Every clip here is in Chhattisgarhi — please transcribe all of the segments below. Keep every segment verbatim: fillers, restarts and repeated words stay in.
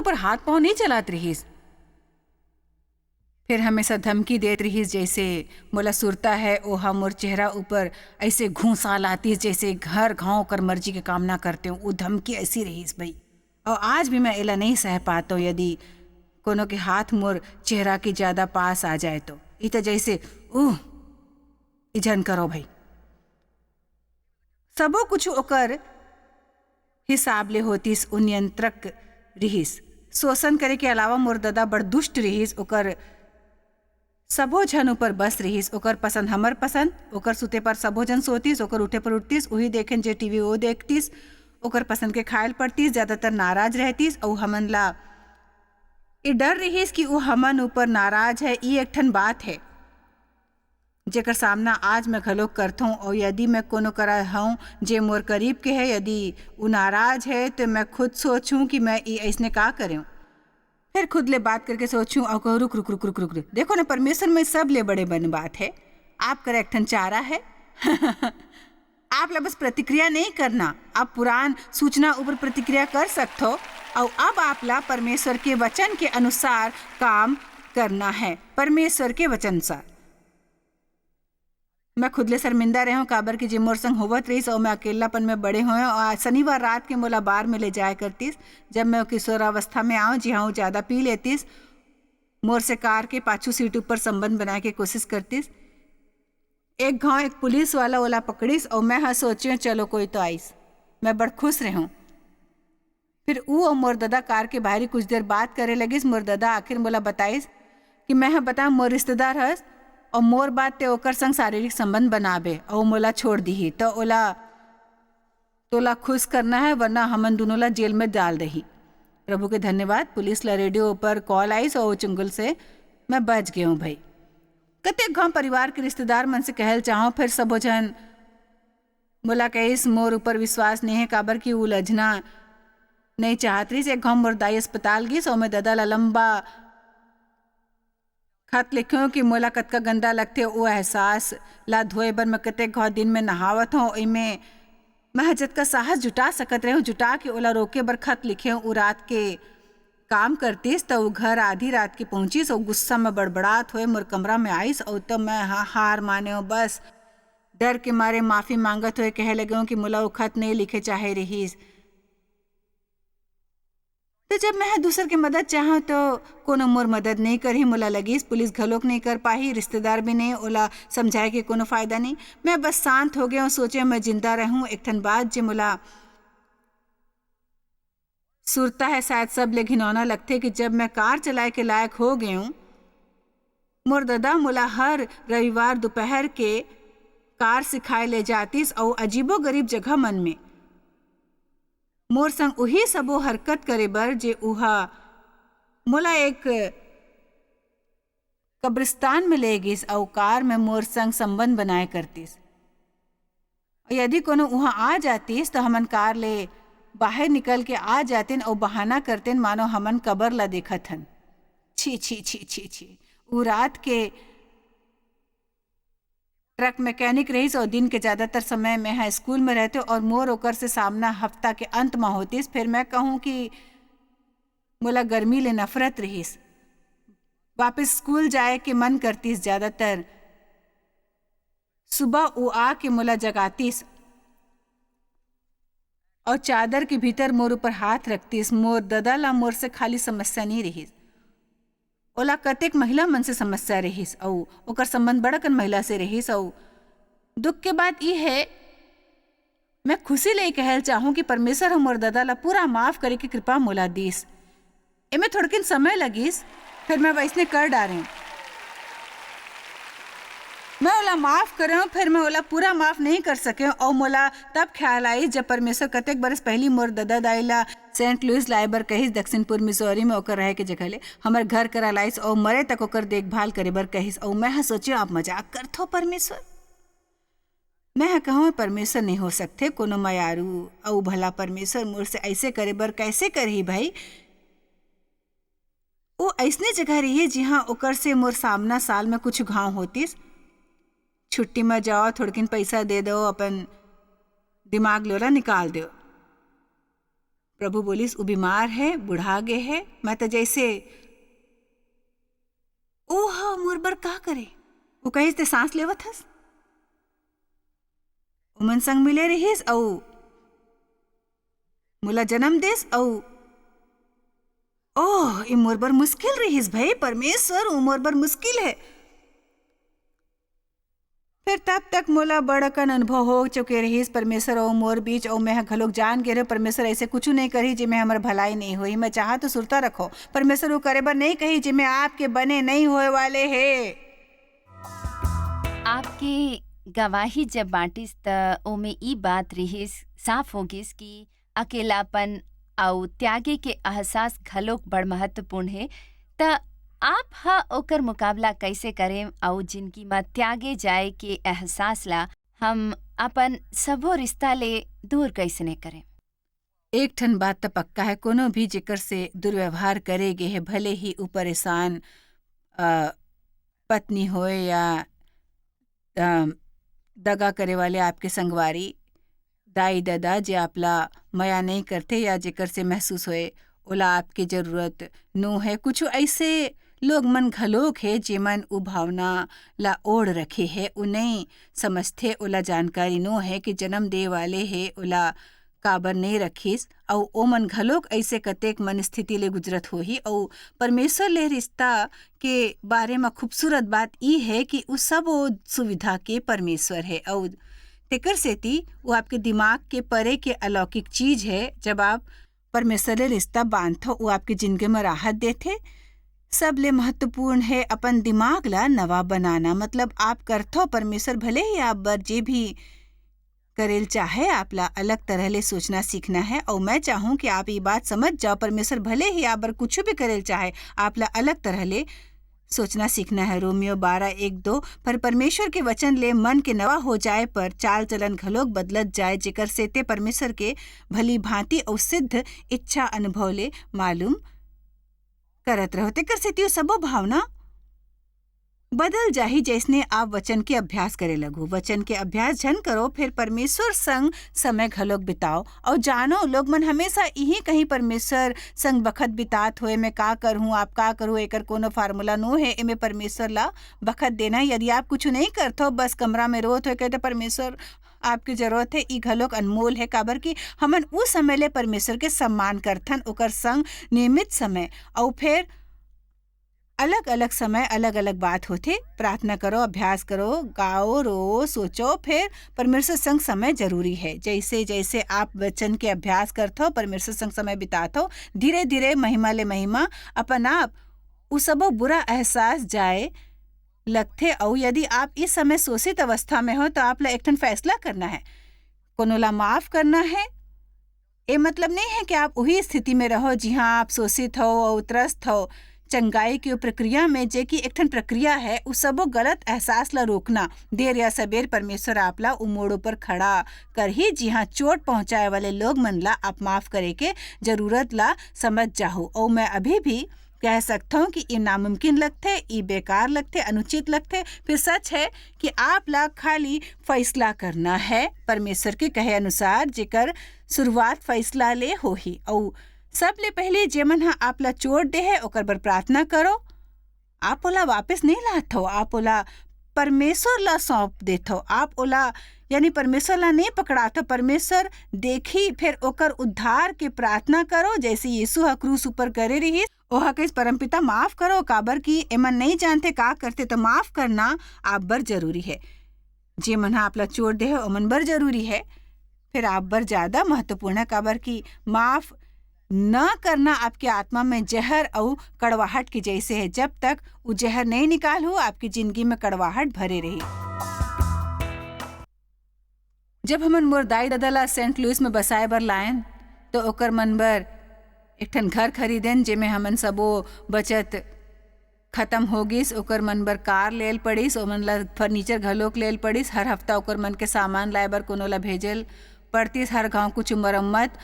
ऊपर हाथ पाँव नहीं चलात रिहिस। फिर हमेशा धमकी देत रिहिस, जैसे मोला सुरता है, ओहा मोर चेहरा ऊपर ऐसे घूंसा लातिस, जैसे हर घाव ओकर मर्जी के काम ना करते हो। वो धमकी ऐसी रिहिस भाई। और आज भी मैं एला नहीं सह पाता हूँ, यदि कोनो के हाथ मोर चेहरा के ज्यादा पास आ जाए तो। ई तो जैसे, उह, ई झन करो भाई। सबो कुछ ओकर हिसाब ले होतिस, उ नियंत्रक रिहिस। शोषण करे के अलावा मोर ददा बड़ दुष्ट रिहिस। ओकर सबो झन ऊपर बस रिहिस। ओकर पसंद हमर पसंद, ओकर सुते पर सबो झन सोतिस, ओकर उठे पर उठतिस, उही देखेन जे टीवी वो देखतिस। ओकर पसंद के खायल पड़तिस, ज्यादातर नाराज रहतिस। अउ हमन ला ये डर रिहिस कि वो हमन ऊपर नाराज है। ये एक ठन बात है जेकर सामना आज मैं घलोक करथौं। और यदि मैं कोनो करा हूँ जे मोर करीब के है, यदि वो नाराज है, तो मैं खुद सोचूं कि मैं ये ऐसने का करूँ। फिर खुद ले बात करके सोचूं और कहूँ, "रुक, रुक, रुक, रुक, रुक, रुक। देखो ना, परमेश्वर में सब ले बड़े बन बात है। आप करा एक ठन चारा है।" आप ला बस प्रतिक्रिया नहीं करना, आप पुरान सूचना ऊपर प्रतिक्रिया कर सकथो। और अब आप ला परमेश्वर के वचन के अनुसार काम करना है, परमेश्वर के वचन अनुसार। मैं खुद ले शर्मिंदा रहे हूँ, काबर कि जे मोर संग होवत रहिस, और मैं अकेलापन में बड़े होए, और शनिवार रात के मोला बार में ले जाया करतिस। जब मैं किशोरावस्था में आऊँ, जी हाँ, वो ज्यादा पी लेतिस, मोर से कार के पाछू सीट ऊपर संबंध बनाए के कोशिश करतिस। एक घाव एक पुलिस वाला ओला पकड़िस, और मैं हा सोचे, "चलो, कोई तो आइस।" मैं बड़ खुश रहूं। फिर ऊ और मोर ददा कार के बाहरी कुछ देर बात करे लगिस। मोर ददा आखिर मोला बताइस कि मैं हा बता मोर रिश्तेदार हस, और मोर बात ते ओकर संग शारीरिक संबंध बनाबे, और मोला छोड़ दीही, तो ओला, तोला खुश करना है, वरना हमन दोनों ला जेल में डाल दही। प्रभु के धन्यवाद, पुलिस ला रेडियो पर कॉल आइस और चुंगल से मैं बच गए हूँ भाई। कतेक घाव परिवार के रिश्तेदार मन से कहल चाहूँ, फिर सबो झन मोला कहिस, "मोर ऊपर विश्वास नहीं है, काबर कि उलझना नहीं चाहत रहिस।" एक घाव मोर दाई अस्पताल गिस और मैं ददा ला लंबा खत लिखेंव कि मोला कतका गंदा लगथे, ओ एहसास ला धोए बर मैं कतेक घाव दिन में नहावत हौं। इमे मैं ह जतका साहस जुटा सकत रहेंव, जुटा के ओला रोके बर खत लिखेंव। उ रात के काम करतिस, त उ घर आधी रात के पहुंचिस अउ गुस्सा में बड़बड़ात होए मोर कमरा में आइस, अउ त मैं ह हार मानेंव। बस डर के मारे माफी मांगत होए कहे लगेंव कि मोला ओ खत नइ लिखे चाहे रिहिस। त जब मैं ह दूसर के मदद चाहंव, त कोनो मोर मदद नइ करही। मोला लगिस, पुलिस घलोक नइ कर पाही, रिश्तेदार भी नइ, ओला समझाए के कोनो फायदा नइ। मैं बस शांत हो गेंव, सोचेंव मैं जिंदा रहूं। एक ठन बात जे मोला सुरता है, शायद सबले घिनौना लगथे कि जब मैं कार चलाए के लायक हो गेंव, मोर ददा मोला हर रविवार दोपहर के कार सिखाए ले जातिस, अउ अजीबोगरीब जगह मन में मोर संग उही सबो हरकत करे बर, जे उहा मोला एक कब्रिस्तान में ले गिस, अउ कार में मोर संग संबंध बनाए करतिस। अउ यदि कोनो उहां आ जातिस, त हमन कार ले बाहर निकल के आ जातेन अउ बहाना करतेन, मानो हमन कबर ला देखत हन। छी, छी, छी, छी, छी। उ रात के ट्रक मैकेनिक रहिस अउ दिन के ज्यादातर समय मैं ह स्कूल में रहतेंव अउ मोर ओकर से सामना हफ्ता के अंत म होतिस। फिर मैं कहूं कि मोला गर्मी ले नफरत रहिस। वापस स्कूल जाए के मन करतिस। ज्यादातर सुबह उ आके मोला जगातिस अउ चादर के भीतर मोर ऊपर हाथ रखतिस। मोर ददा ला मोर से खाली समस्या नइ रिहिस, ओला कतेक महिला मन से समस्या रिहिस, अउ ओकर संबंध बड़कन महिला से रिहिस। अउ दुख के बात ई हे, मैं खुशी ले कहल चाहूं कि परमेश्वर ह मोर ददा ला पूरा माफ करे के कृपा मोला दिस। एमे थोड़किन समय लगिस, फिर मैं वैसने कर डारेंव। मैं ओला माफ करेंव, फिर मैं ओला पूरा माफ नहीं कर सकेंव। अउ मोला तब ख्याल आइस, जब परमेश्वर कतेक बरस पहली मोर ददा दाई ला सेंट लुइस लाए बर कहिस, दक्षिण पूर्व मिसौरी में ओकर रहे के जगह ले हमर घर करा लाइस, अउ मरे तक ओकर देखभाल करे बर कहिस। अउ मैं ह सोचेंव, आप मजाक करथो परमेश्वर? मैं ह कहूं, परमेश्वर नहीं हो सकथे, कोनो मयारू अउ भला परमेश्वर मोर से ऐसे करे बर कैसे करही भाई? वो ऐसने जगह रहिए, जिहां ओकर से मोर सामना साल में कुछ घाव होतिस। छुट्टी में जाओ, थोड़किन पैसा दे दो, अपन दिमाग लोला निकाल दो। प्रभु बोलिस, "उ बीमार हे, बुढ़ा गे हे।" मैं त जैसे, "ओ हा, मोर बर का करे?" वो कहिस, "ते सांस लेवत हस, ओमन संग मिले रहिस अऊ मोला जन्म देस अऊ, ओह, ई मोर बर मुश्किल रहिस भई, परमेश्वर, उ मोर बर मुश्किल हे।" फिर तब तक मोला बड़ अकन अनुभव हो चुके रहिस परमेश्वर अऊ मोर बीच, अऊ मैं ह घलोक जान गे रहेंव, परमेश्वर ऐसे कुछु नहीं करही, जेमे हमर भलाई नहीं होही। मैं चाहा तो सुरता रखो, परमेश्वर वो करे बर नहीं कही, जेमे आपके बने नहीं होए वाले हे। आपके गवाही जब बांटिस, त ओमे ई बात रिहिस, साफ हो गिस कि अकेलापन अउ त्यागे के एहसास घलोक बड़ महत्वपूर्ण हे। त आप ह ओकर मुकाबला कइसे करें अउ जिनगी म त्यागे जाए के एहसास ला हम अपन सबो रिश्ता ले दूर कइसने करें? एक ठन बात त पक्का है, कोनो भी जेकर से दुर्व्यवहार करे गे हे, भले ही उ परेशान, अ, पत्नी होए या, अ, दगा करे वाले आपके संगवारी, दाई ददा जे आपला मया नहीं करथे या जेकर से महसूस होए, ओला आपके जरूरत नो है। कुछ ऐसे लोग मन घलोक हे, जेमन उ भावना ला ओढ़ रखे हे, उ नहीं समझथे, ओला जानकारी नो है कि जन्म दे वाले हे, ओला काबर नहीं रखिस, अउ ओमन घलोक ऐसे कतेक मन स्थिति ले गुजरत होही, अउ परमेश्वर ले रिश्ता के बारे म खूबसूरत बात ई है कि उ सब ओ सुविधा के परमेश्वर है, अउ तेकर सेती वो आपके दिमाग के परे के अलौकिक चीज है। जब आप परमेश्वर ले रिश्ता बांधथो, वो आपके जिंदगी में राहत देथे। सबले महत्वपूर्ण है अपन दिमाग ला नवा बनाना, मतलब आप करथो, परमेश्वर भले ही आप बर जे भी करेल चाहे, आप ला अलग तरह ले सोचना सीखना है। और मैं चाहूँ कि आप ये बात समझ जाओ, परमेश्वर भले ही आप बर कुछ भी करेल चाहे, आप ला अलग तरह ले सोचना सीखना है। रोमियो बारह एक दो, पर परमेश्वर के वचन ले मन के नवा हो जाए पर चाल चलन घलोक बदलत जाए, जेकर सेती परमेश्वर के भली भांति अउ सिद्ध इच्छा अनुभव ले मालूम करत रहो। तेकर सेती ओ सबो भावना बदल जाही, जैसने आप वचन के अभ्यास करे लगो। वचन के अभ्यास झन करो, फिर परमेश्वर संग समय घलोक बिताओ। अउ जानो, लोग मन हमेशा इही कहीं परमेश्वर संग बखत बितात होए, "मैं का करहूँ, आप का करहूँ?" एकर कोनो फार्मूला नो है। एमे परमेश्वर ला बखत देना। यदि आप कुछ नहीं करथो, बस कमरा में रोत होए, कहते, "परमेश्वर, आपके जरूरत है," ई घलोक अनमोल है, काबर कि हमन उ समय ले परमेश्वर के सम्मान करथन, ओकर संग नियमित समय, अउ फिर अलग-अलग समय अलग-अलग बात होथे। प्रार्थना करो, अभ्यास करो, गाओ, रो, सोचो, फिर परमेश्वर संग समय जरूरी है। जैसे-जैसे आप वचन के अभ्यास करथो, परमेश्वर संग समय बिताथो, धीरे-धीरे, महिमा ले महिमा, अपन आप उ सबो बुरा एहसास जाए लगथे। अउ यदि आप इस समय शोषित अवस्था में हो, तो आप ला एक ठन फैसला करना है, कोनो ला माफ करना है। ए मतलब नहीं है कि आप उही स्थिति में रहो, जिहां आप शोषित हो अउ त्रस्त हो। चंगाई के प्रक्रिया में, जे कि एक ठन प्रक्रिया है, उ सबो गलत एहसास ला रोकना। देर या सबेर परमेश्वर आप ला उ मोड़ ऊपर खड़ा करही, जिहां चोट पहुंचाए वाले लोग मन ला आप माफ करे के जरूरत ला समझ जाहू। अउ मैं अभी भी कह सकथों कि ई नामुमकिन लगथे, ई बेकार लगथे, अनुचित लगथे। फिर सच है कि आप ला खाली फैसला करना है परमेश्वर के कहे अनुसार, जेकर शुरुआत फैसला ले होही। अउ सबले पहले जेमन ह आप ला चोट दे है, ओकर बर प्रार्थना करो। आप ओला वापस नहीं लाथो, आप ओला परमेश्वर ला सौंप देथो। आप ओला, यानी परमेश्वर ला नहीं पकड़ाथो। परमेश्वर देखी, फिर ओकर उद्धार के प्रार्थना करो, जैसे यीशु ह क्रूस ऊपर करे रहिस। ओह कहिस, "परमपिता, माफ करो, काबर कि एमन नहीं जानथे का करथे।" तो माफ करना आप बर जरूरी है। जे मन ह आप ला चोट दे है, ओमन बर जरूरी है। फिर आप बर ज्यादा महत्वपूर्ण है, काबर कि माफ न करना आपके आत्मा में जहर अउ कड़वाहट के जैसे है। जब तक उ जहर नहीं निकालहू, आपकी जिंदगी में कड़वाहट भरे रही। जब हमन मोर दाई ददा ला सेंट लुइस में बसाए बर लायन, तो ओकर मन बर एक ठन घर खरीदेन, जेमे हमन सबो बचत खत्म हो गिस। ओकर मन बर कार लेल पड़िस, ओमन ला फर्नीचर घलोक लेल पड़िस। हर हफ्ता ओकर मन के सामान लाए बर कोनो ला भेजल पड़तिस, हर गांव कुछ मरम्मत।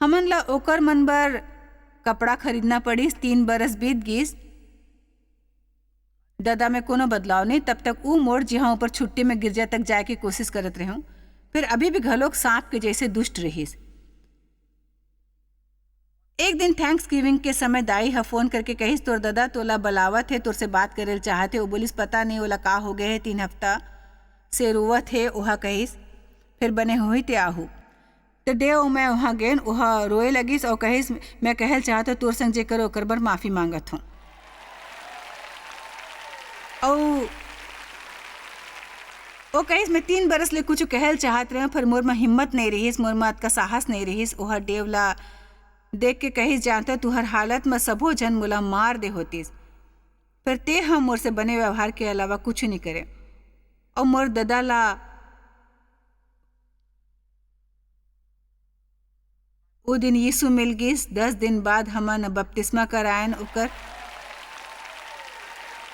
हमन ला ओकर मन बर कपड़ा खरीदना पड़िस। तीन बरस बीत गिस। ददा में कोनो बदलाव नहीं। तब तक ऊ मोर, जिहां ऊपर छुट्टी में गिरजा तक जाए के कोशिश करत रहेंव, फिर अभी भी घलोक सांप के जैसे दुष्ट रहिस। एक दिन Thanksgiving के समय दाई ह फोन करके कहिस, "तोर ददा तोला बलावत हे, तोर से बात करे ल चाहत हे।" वो बोलिस, "पता नहीं ओला का हो गए हे, तीन हफ्ता से रोवत हे," ओहा कहिस। "फिर बने होही ते आहू।" त देव मैं वहाँ गेन, ओहा रोए लगिस और कहिस, "मैं कहल चाहत हूँ, तोर संग जे करे ओकर बर माफी मांगत हूँ।" और वो कहिस, "मैं तीन बरस ले कुछ कहल चाहत रहे, पर मोर में हिम्मत नहीं रहिस, मोर में अतका साहस नहीं रहिस।" ओहा देव ला देख के कहिस, "जानत हूँ, तुहर हालत में सबो झन मोला मार दे होतिस, पर ते ह मोर से बने व्यवहार के अलावा कुछ नहीं करे।" और मोर ददा ला ओ दिन यीशु मिल गिस। दस दिन बाद हमन बपतिस्मा करायन ओकर।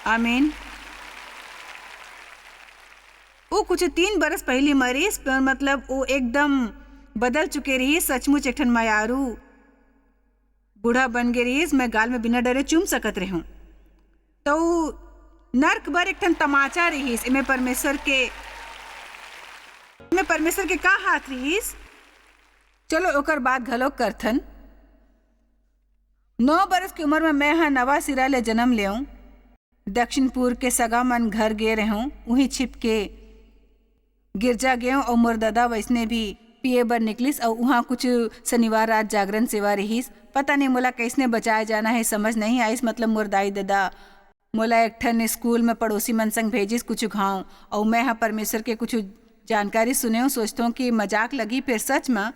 आमीन। ओ कुछ तीन बरस पहिली मरिस, पर मतलब ओ एकदम बदल चुके रहिस, सचमुच एक ठन मयारू बूढ़ा बन गे रहिस। मैं गाल में बिना डरे चूम सकत रहूं। तो नर्क बर एक ठन तमाचा रहिस। एमे परमेश्वर के, एमे परमेश्वर के का हाथ रहिस? चलो ओकर बात घलो करथन। नौ बरस के उम्र में मैं ह नवा सिरा ले जन्म लेऊं। दक्षिणपुर के सगा मन घर गे रहूं, उहीं छिप के गिरजा गेंव अउ मोर ददा वइसने भी पिए बर निकलिस अउ उहाँ कुछ शनिवार रात जागरण सेवा रिहिस। पता नहीं मोला कइसने बचाए जाना हे, समझ नहीं आइस। मतलब मोर दाई ददा मोला एक ठन स्कूल में पड़ोसी मन संग भेजिस कुछ घांव, अउ मैं ह परमेश्वर के कुछ जानकारी सुनेंव, सोचथों कि मजाक लगही, फेर सच म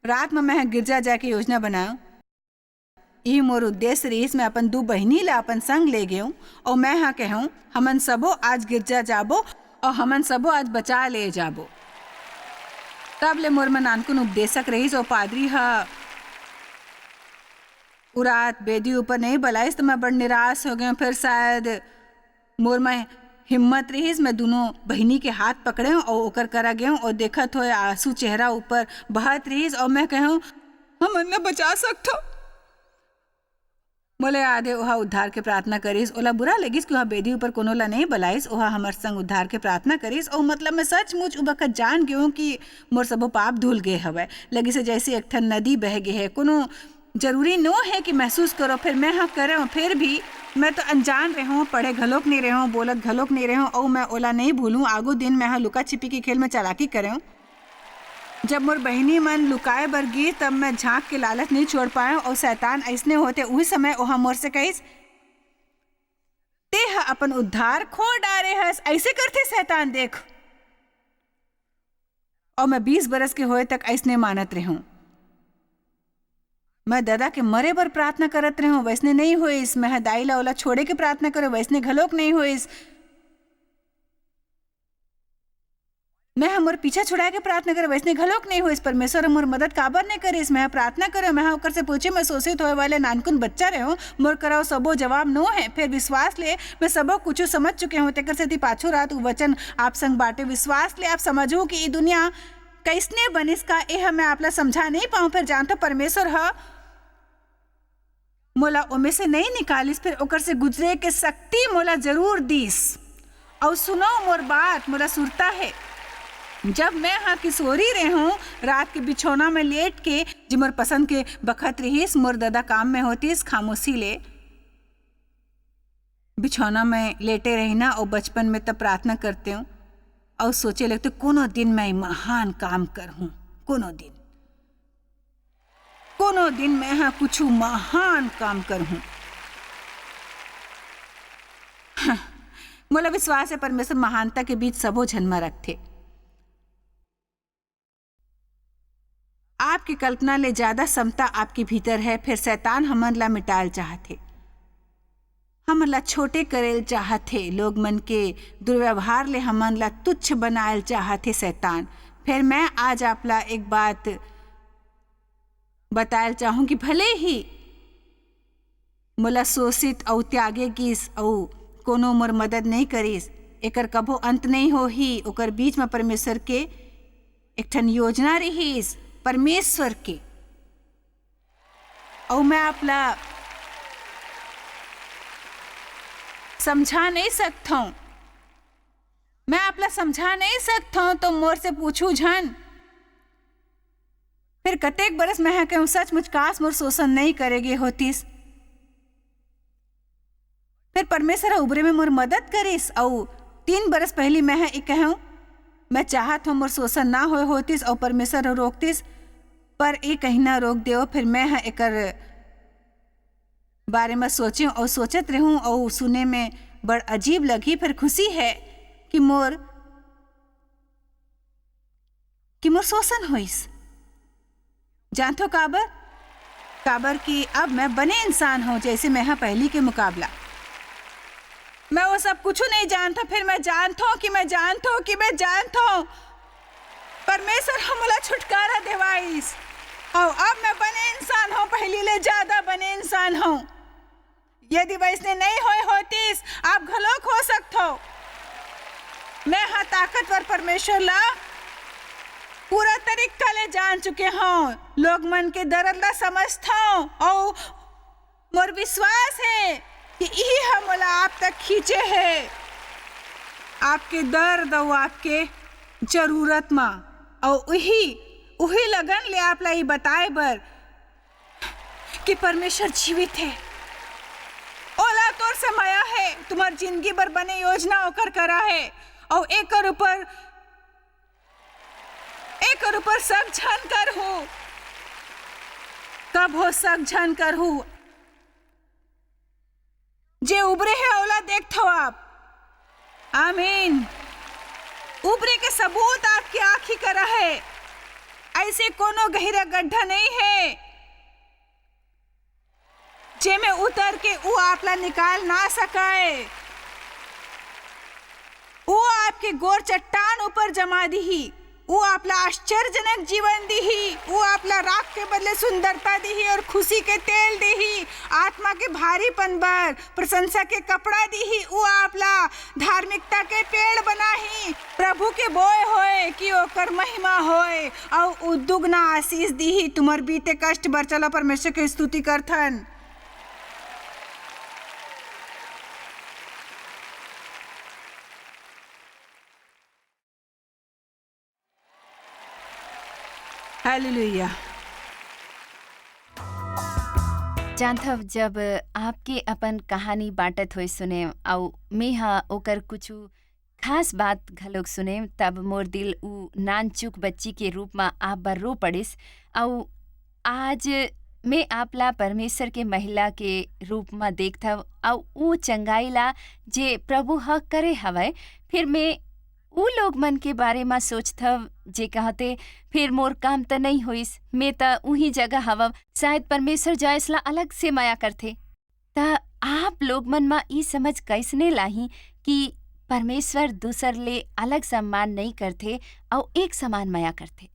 रात म मैं ह गिरजा जाके योजना बनाएंव। इही मोर उद्देश्य रिहिस। मैं अपन दू बहिनी ला अपन संग ले गेंव अउ मैं ह कहेंव, "हमन सबो आज गिरजा जाबो अउ हमन सबो आज बचा ले जाबो।" तब ले मोर म नानकुन उपदेशक रिहिस अउ पादरी ह उ रात बेदी ऊपर नहीं बलाइस, त मैं बड़ निराश हो गेंव। फेर शायद मोर में हिम्मत रिहिस, मैं दूनों बहिनी के हाथ पकड़ेंव अउ ओकर करा गेंव अउ देखत होए आंसू चेहरा ऊपर बहत रिहिस अउ मैं कहेंव, "हमन ला बचा सकथव?" मोला याद हे, ओहा उद्धार के प्रार्थना करिस। ओला बुरा लगिस कि ओहा बेदी ऊपर कोनो ला नहीं बलाइस। ओहा हमर संग उद्धार के प्रार्थना करिस अउ मतलब मैं सचमुच उ बखत जान गेंव कि मोर सबो पाप धुल गे हवय। लगिस हे जैसे एक ठन नदी बह गे हे, कोनो जरूरी नो हे कि महसूस करो, फेर मैं ह करेंव, फेर भी मैं तो अनजान रहेंव, पढ़े घलोक नहीं रहेंव, बोलत घलोक नहीं रहेंव, अउ मैं ओला नहीं भूलूं। आगू दिन मैं ह लुका छिपी के खेल में चालाकी करेंव। जब मोर बहिनी मन लुकाए बर गिस, तब मैं झांक के लालच नहीं छोड़ पाएंव, अउ शैतान अइसने होथे। उही समय ओहा मोर से कहिस, "ते ह अपन उद्धार खो डारे हस, अइसे करथे शैतान, देख।" अउ मैं बीस बरस के होए तक अइसने मानत रेहेंव। मैं ददा के मरे बर प्रार्थना करत रेहेंव, वइसने नइ होइस। मैं ह दाई ला ओला छोड़े के प्रार्थना करेंव, वइसने घलोक नइ होइस। मैं ह मोर पीछा छुड़ाए के प्रार्थना करेंव, वइसने घलोक नइ होइस। परमेश्वर ह मोर मदद काबर नइ करिस? मैं ह प्रार्थना करेंव, मैं ह ओकर से पूछेंव, मैं शोषित होए वाले नानकुन बच्चा रेहेंव, मोर करा सबो जवाब नो हे। फेर विश्वास ले मैं सबो कुछु समझ चुके हंव, तेकर सेती पाछू रात उ वचन आप संग बांटेंव। विश्वास ले आप समझहू कि ए दुनिया कइसने बनिस का, एह मैं आप ला समझा नइ पांव, फेर जानथव परमेश्वर ह मोला ओमे से नइ निकालिस, फेर ओकर से गुजरे के शक्ति मोला जरूर दिस। अउ सुनव मोर बात, मोला सुरता हे, जब मैं ह किशोरी रेहेंव, रात के बिछौना में लेट के, जे मोर पसंद के बखत रिहिस, मोर ददा काम में होतिस, खामोशी ले बिछौना में लेटे रहिना अउ बचपन में त प्रार्थना करतेंव अउ सोचे लगतेंव, कोनो दिन मैं महान काम करहूं, कोनो दिन, कोनो दिन मैं ह कुछु महान काम करहूं। हं, मोला विश्वास हे, परमेश्वर महानता के बीच सबो झन म रखथे। आपके कल्पना ले ज्यादा क्षमता आपके भीतर हे, फेर शैतान हमन ला मिटायल चाहथे, हमन ला छोटे करेल चाहथे, लोग मन के दुर्व्यवहार ले हमन ला तुच्छ बनायल चाहथे शैतान। फेर मैं आज आप ला एक बात बतायल चाहूं कि भले ही मोला शोषित अउ त्यागे गिस अउ कोनो मोर मदद नइ करिस, एकर कभो अंत नइ होही। ओकर बीच म परमेश्वर के एक ठन योजना रिहिस, परमेश्वर के। अउ मैं आप ला समझा नइ सकथंव, मैं आप ला समझा नइ सकथंव, तो मोर से पूछू झन। फिर कतेक बरस मैं ह कहूँ, "सचमुच काश मोर शोषण नइ करे गे होतिस।" फिर परमेश्वर ह उबरे में मोर मदद करिस, अउ तीन बरस पहिली मैं ह ए कहूँ, "मैं चाहत हूँ मोर शोषण ना होए होतिस," अउ परमेश्वर ह रोकतिस, पर ए कहिना रोक देव। फिर मैं ह एकर बारे में सोचें अउ सोचत रहूं अउ सुने में बड़ अजीब लगी, फिर खुशी है कि मोर, कि मोर शोषण होइस। जानथो काबर? काबर कि अब मैं बने इंसान हूं, जैसे मैं ह पहिली के मुकाबला। मैं वो सब कुछ नहीं जानता, फिर मैं जानता हूं कि मैं जानता हूं कि मैं जानता हूं परमेश्वर ह मोला छुटकारा देवाइस। अउ अब मैं बने इंसान हूं, पहिली ले ज्यादा बने इंसान हूं। यदि वैसने नहीं होए होतिस, आप घलोक हो सकथो। मैं ह ताकतवर परमेश्वर ला पूरा तरीका ले जान चुके हूं, लोग मन के दर्द ला समझथो, अउ मोर विश्वास है कि इही ह मोला आप तक खींचे है। आपके दर्द अउ आपके जरूरत मा, अउ उही, उही लगन ले आप ला ई बताए बर कि परमेश्वर जीवित है। ओला तोर से मया है, तुम्हार जिंदगी बर बने योजना ओकर करा है, अउ एकर ऊपर, एकर ऊपर सब झन करहू। कभो सब झन करहू। जे उबरे है, ओला देखथो आप। आमीन। उबरे के सबूत आपके आँखी करा है। ऐसे कोनो गहिरा गड्ढा नहीं है, जेमे उतर के ऊ आपला निकाल ना सकय। ऊ आपके गोर चट्टान ऊपर जमा दिही। ऊ आपला आश्चर्यजनक जीवन दिही। ऊ आपला राख के बदले सुंदरता दिही और खुशी के तेल दिही। आत्मा के भारीपन बर प्रशंसा के कपड़ा दिही। ऊ आपला धार्मिकता के पेड़ बनाही, प्रभु के बोए होए कि ओकर महिमा होए, अउ ऊ दुगना आशीष दिही। तुम्हर बीते कष्ट बर चलो परमेश्वर के स्तुति करथन। हालेलुया। जानथव, जब आपके अपन कहानी बांटत होए सुने, अउ मेंहा ओकर कुछु खास बात घलोक सुने, तब मोर दिल ऊ नानचुक बच्ची के रूप म आप बर रो पड़िस। अउ आज मैं आपला परमेश्वर के महिला के रूप म देखथव, अउ ऊ चंगाई ला जे प्रभु ह करे हवय। फिर मैं ऊ लोग मन के बारे म सोचथव जे कहते, "फिर मोर काम त नइ होइस, मैं त उही जगह हवव, शायद परमेश्वर जॉयस ला अलग से मया करथे।" त आप लोग मन म ई समझ कइसने लाही कि परमेश्वर दूसर ले अलग सम्मान नइ करथे अउ एक समान मया करथे?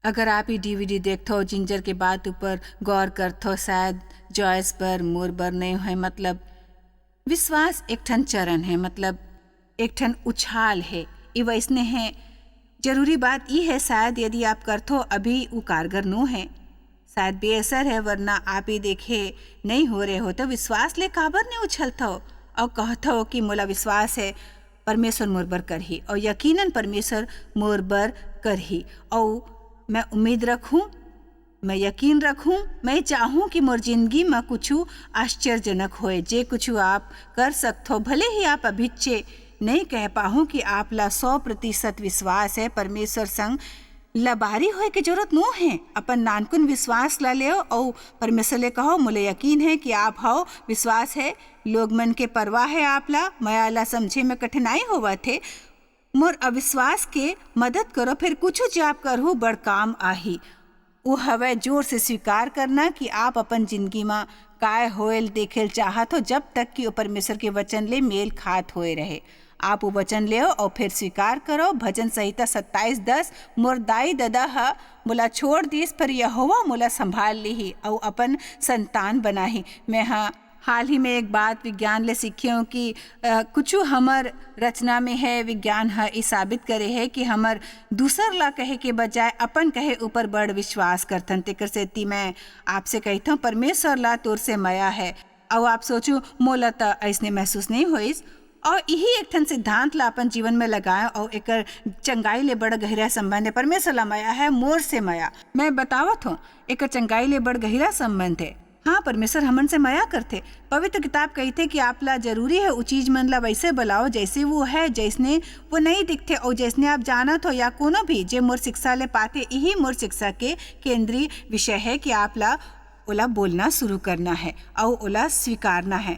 अगर आप ई डीवीडी देखथव, जिंजर के बात ऊपर गौर करथव, शायद जॉयस बर, मोर बर नइ होय, मतलब, विश्वास एक ठन चरण है, मतलब, एक ठन उछाल है। ई वैसने है। जरूरी बात ई है, शायद यदि आप करथो, अभी ऊ कारगर नो है, शायद बेअसर है, वरना आप ई देखे नइ हो रहे हो, तो विश्वास ले काबर नइ उछलथो अउ कहथो कि मोला विश्वास है, परमेश्वर मोर बर करही, अउ यकीनन परमेश्वर मोर बर करही, अउ मैं उम्मीद रखूं, मैं यकीन रखूं, मैं चाहूं कि मोर जिंदगी म कुछु आश्चर्यजनक होए, जे कुछु आप कर सकथो, भले ही आप अभिच्चे नइ कह पाहूं कि आप ला सौ प्रतिशत विश्वास है, परमेश्वर संग लबारी होए के जरूरत नो है। अपन नानकुन विश्वास ला लेव अउ परमेश्वर ले कहो, "मोला यकीन है कि आप हव, विश्वास है, लोग मन के परवाह है आप ला, मया ला समझे में कठिनाई होवत है, मोर अविश्वास के मदद करो, फिर कुछु जे आप करहू, बड़ काम आही।" वो हवय जोर से स्वीकार करना कि आप अपन जिंदगी म काय होयल देखेल चाहत हो, जब तक कि वो परमेश्वर के वचन ले मेल खात होए रहे। आप वो वचन लेव अउ फिर स्वीकार करो। भजन संहिता सत्ताईस दस, "मोर दाई ददा ह मोला छोड़ दिस, पर यहोवा मोला संभाल लिही अउ अपन संतान बनाही।" मैं ह हाल ही में एक बात विज्ञान ले सीखे हूँ कि, अ, कुछु हमर रचना में है, विज्ञान ह ई साबित करे है कि हमर दूसर ला कहे के बजाय अपन कहे ऊपर बड़ विश्वास करथन। तेकर सेती मैं आपसे कहिथौं, परमेश्वर ला तोर से मया है। अउ आप सोचू, "मोला त अइसने महसूस नइ होइस।" अउ इही एक ठन सिद्धांत ला अपन जीवन में लगाएं अउ एकर चंगाई ले बड़ गहिरा संबंध हे। परमेश्वर ला मया हे, मोर से मया। मैं बतावत हूँ, एकर चंगाई ले बड़ गहिरा संबंध हे। हाँ, परमेश्वर हमन से मया करथे। पवित्र किताब कहिथे कि आप ला जरूरी हे उ चीज मन ला वैसे बुलाओ, जैसे वो हे, जैसने वो नहीं दिखथे, अउ जैसने आप जानत हो या कोनो भी जे मोर शिक्षा ले पाथे, इही मोर शिक्षा के केंद्रीय विषय हे कि आप ला ओला बोलना शुरू करना हे अउ ओला स्वीकारना हे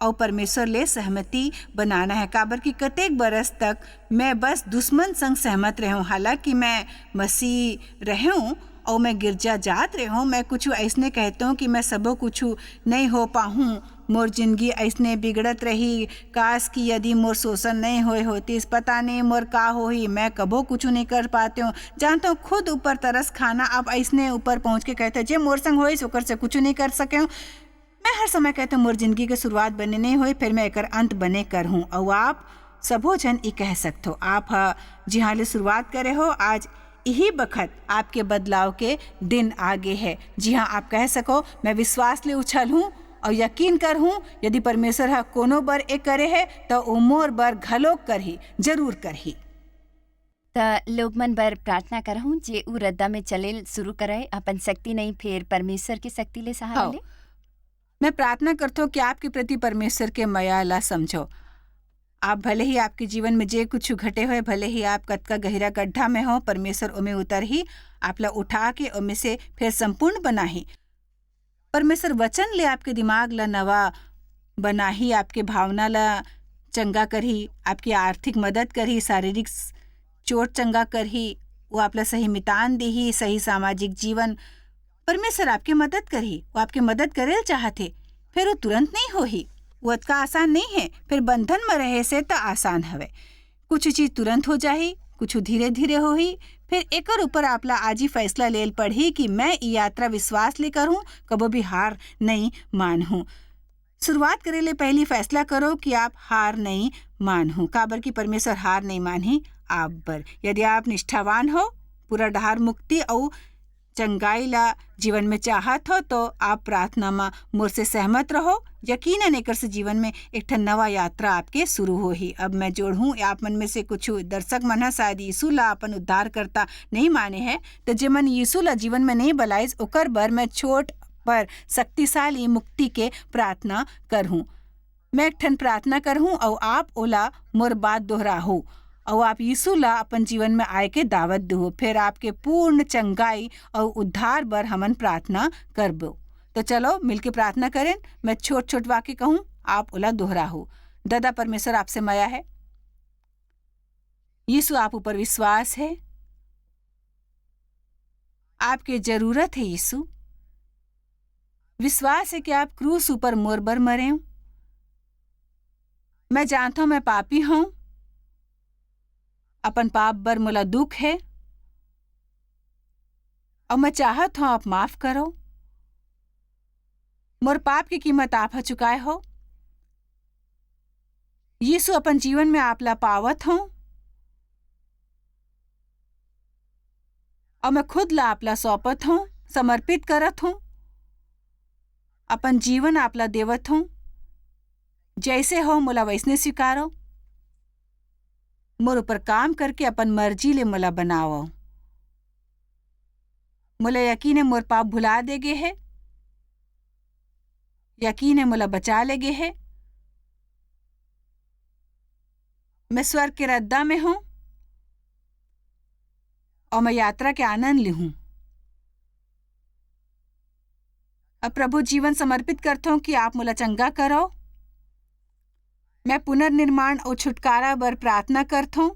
अउ परमेश्वर ले सहमति बनाना हे। काबर कि कतेक बरस तक मैं बस दुश्मन संग सहमत रहेंव, हालांकि मैं मसीह रहेंव अउ मैं गिरजा जात रहेंव। मैं कुछु अइसने कहतेंव कि मैं सबो कुछु नइ हो पाहूँ, मोर जिंदगी अइसने बिगड़त रही। काश कि यदि मोर शोषण नइ होए होतिस, पता नहीं मोर का होही, मैं कभो कुछु नइ कर पातेंव। जानतेंव, खुद ऊपर तरस खाना। आप अइसने ऊपर पहुँच के कहते, जे मोर संग होइस, ओकर से कुछु नइ कर सकेंव। मैं हर समय कहतेंव, मोर जिंदगी के शुरुआत बने नइ होए, फेर मैं एकर अंत बने करहूँ। अउ आप सबो झन ई कह सकथो, आप ह जिहाँ ले शुरुआत करे हो, आज इही बखत आपके बदलाव के दिन आ गे हे। जिहाँ आप कह सको, मैं विश्वास ले उछलहूँ अउ यकीन करहूँ, यदि परमेश्वर ह कोनो बर ए करे हे, त ओ मोर बर घलोक करही, जरूर करही। त लोग मन बर प्रार्थना करहूँ, जे ऊ रद्दा में चले ल शुरू करे, अपन शक्ति नहीं, फेर परमेश्वर के शक्ति ले सहारा हव। ले। मैं प्रार्थना करथों कि आपके प्रति परमेश्वर के मया ला समझो। आप भले ही आपके जीवन में जे कुछ घटे होए, भले ही आप कतका गहिरा गड्ढा में हो, परमेश्वर ओमे उतरही, आप ला उठा के ओमे से फेर संपूर्ण बनाही। परमेश्वर वचन ले आपके दिमाग ला नवा बनाही, आपके भावना ला चंगा करही, आपकी आर्थिक मदद करही, शारीरिक स-, चोट चंगा करही, वो आप ला सही मितान देही, सही सामाजिक जीवन। परमेश्वर आपके मदद करही, वो आपके मदद करे ल चाहत हे, फेर वो तुरंत नहीं होही, वो अतका आसान नहीं हे, फेर बंधन में रहे से त आसान हवे। कुछ चीज तुरंत हो जाही, कुछ धीरे-धीरे होही, फेर एकर ऊपर आप ला आज ही फैसला लेल पड़ही कि मैं ई यात्रा विश्वास ले करहूँ, कबो भी हार नहीं मानहूँ। शुरुआत करे ले पहली फैसला करो कि आप हार नहीं मानहूँ, काबर कि परमेश्वर हार नहीं मानही आप बर। यदि आप निष्ठावान हो, पूरा डहार मुक्ति अउ चंगाई ला जीवन में चाहत हो, तो आप प्रार्थना म मोर से सहमत रहो। यकीनन एकर से जीवन में एक ठन नवा यात्रा आपके शुरू होही। अब मैं जोड़हूँ, आप मन में से कुछ दर्शक मन ह शायद यीशु ला अपन उद्धारकर्ता नहीं माने हे, तो जेमन यीशु ला जीवन में नहीं बलाइस, ओकर बर मैं छोट पर शक्तिशाली मुक्ति के प्रार्थना करहूँ। मैं एक ठन प्रार्थना करहूँ अउ आप ओला मोर बात दोहराहू अउ आप यीशु ला अपन जीवन में आए के दावत दुहू। फेर आपके पूर्ण चंगाई अउ उद्धार बर हमन प्रार्थना करबो। तो चलो मिलके प्रार्थना करें। मैं छोट-छोट वाक्य कहूँ, आप ओला दोहराहू। ददा परमेश्वर आपसे मया हे। यीशु आप ऊपर विश्वास हे। आपके जरूरत हे यीशु। विश्वास हे कि आप क्रूस ऊपर मोर बर मरे हो। मैं जानत हूँ मैं पापी हूँ, अपन पाप बर मोला दुख हे, अउ मैं चाहत हूँ आप माफ करो। मोर पाप के कीमत आप ह चुकाए हो। यीशु अपन जीवन में आप ला पावत हूँ, अउ मैं खुद ला आप ला सौंपत हूँ, समर्पित करत हूँ। अपन जीवन आप ला देवत हूँ। जैसे हो मोला वैसने स्वीकारो। मोर ऊपर काम करके अपन मर्जी ले मोला बनावो। मोला यकीन हे मोर पाप भुला दे गे हे। यकीन हे मोला बचा ले गे हे। मैं स्वर्ग के रद्दा में हूँ अउ मैं यात्रा के आनंद लिहूँ। अब प्रभु जीवन समर्पित करथों कि आप मोला चंगा करो। मैं पुनर्निर्माण अउ छुटकारा बर प्रार्थना करथों।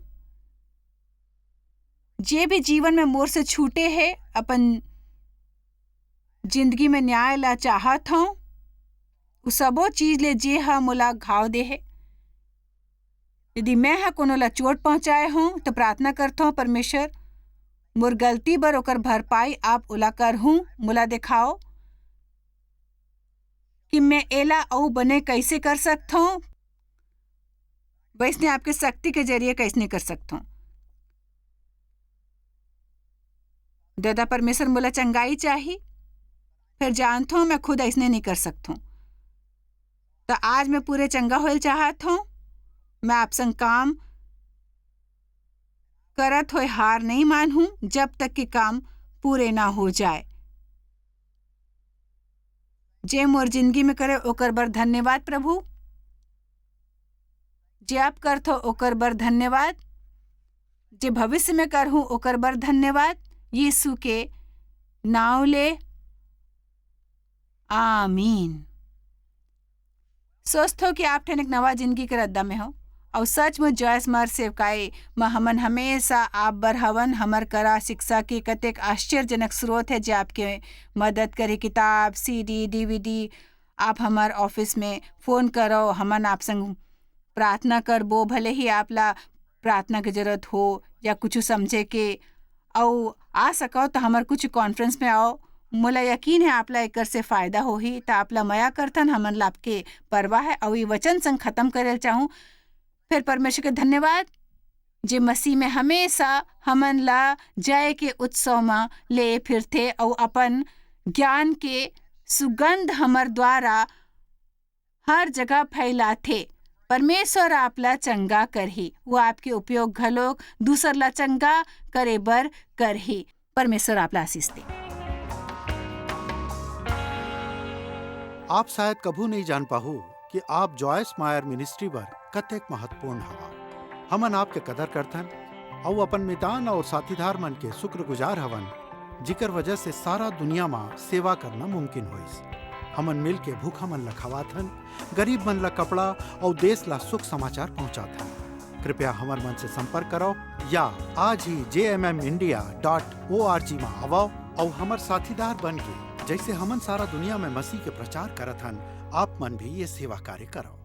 जे भी जीवन में मोर से छूटे हे, अपन जिंदगी में न्याय ला चाहत हूँ। उ सबो चीज ले जे ह मोला घाव दे हे। यदि मैं ह कोनो ला चोट पहुंचाए हूँ, तो प्रार्थना करथों, परमेश्वर, मोर गलती बर ओकर भरपाई आप ओला करहूँ, मोला देखाओ कि मैं एला अउ बने कैसे कर सकथों, वैसने आपके शक्ति के जरिए कैसने कर सकथों। ददा परमेश्वर, मोला चंगाई चाही, फेर जानथों मैं खुद अइसने नइ कर सकथों। त आज मैं पूरे चंगा होए ल चाहत हूँ। मैं आप संग काम करत होए हार नहीं मानहूं, जब तक के काम पूरे ना हो जाए। जे मोर जिंदगी में करे, ओकर बर धन्यवाद प्रभु। जे आप करथो, ओकर बर धन्यवाद। जे भविष्य में करहूं, ओकर बर धन्यवाद। यीशु के नाव ले, आमीन। सोचथो कि आप ठन एक नवा जिंदगी के रद्दा में हो, अउ सचमुच जॉयस मायर सेवकाई म हमन हमेशा आप बर हवन। हमर करा शिक्षा के कतेक आश्चर्यजनक स्रोत है, जे आपके मदद करे, किताब, सीडी, डीवीडी। आप हमर ऑफिस में फोन करो, हमन आप संग प्रार्थना करबो। भले ही आप ला प्रार्थना के जरूरत हो या कुछ समझे के, अउ आ सको तो हमर कुछ कॉन्फ्रेंस में आओ। मोला यकीन है आप ला एकर से फायदा होही। त आप ला मया करथन, हमन ला आपके परवाह है। अउ ये वचन संग खत्म करे ल चाहूं, फिर परमेश्वर के धन्यवाद, जे मसीह में हमेशा हमन ला जय के उत्सव म ले फिरथे अउ अपन ज्ञान के सुगंध हमर द्वारा हर जगह फैलाथे। परमेश्वर आप ला चंगा करही, वो आपके उपयोग घलोक दूसर ला चंगा करे बर करही। परमेश्वर आप ला आशीष दे। आप शायद कभू नहीं जान पाहू कि आप जॉयस मायर मिनिस्ट्री बर कतेक महत्वपूर्ण हवा। हमन आपके कदर करथन अउ अपन मितान अउ साथीदार मन के शुक्रगुजार हवन, जिकर वजह से सारा दुनिया म सेवा करना मुमकिन होइस। हमन मिल के भूखा मन ला खवाथन, गरीब मन ला कपड़ा अउ देश ला सुख समाचार पहुंचाथन। कृपया हमर मन से संपर्क करो या आज ही जे M M India dot O R G म आवव अउ हमर साथीदार बन के, जैसे हमन सारा दुनिया में मसीह के प्रचार करत हन, आप मन भी ये सेवा कार्य करो।